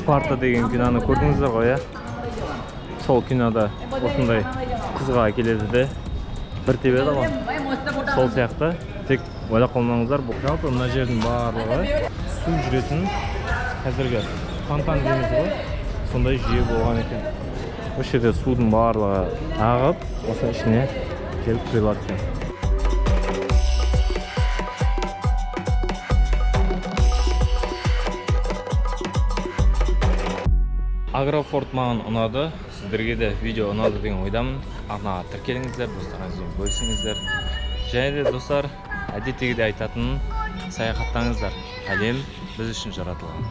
Спарта деген киноны көрдіңіздер ғой, иә? Сол кинода осындай қызға келеді де, бір тебеді ғой. Сол сияқты, тек ойлап қалмаңыздар, бұл жалпы мына жердің барлығы су жүретін, қазіргі фонтан дейміз ғой, сондай жүйе болған екен. Осы жерде судың барлығы ағып, осының ішіне келіп құйылады екен. Агрофорт маған ұнады, сіздерге де видео ұнады деген ойдамын. Арнаға тіркеліңіздер, достарыңызбен бөлісіңіздер. Және де, достар, әдеттегідей айтатыным: саяхаттаңыздар, әлем біз үшін жаратылған.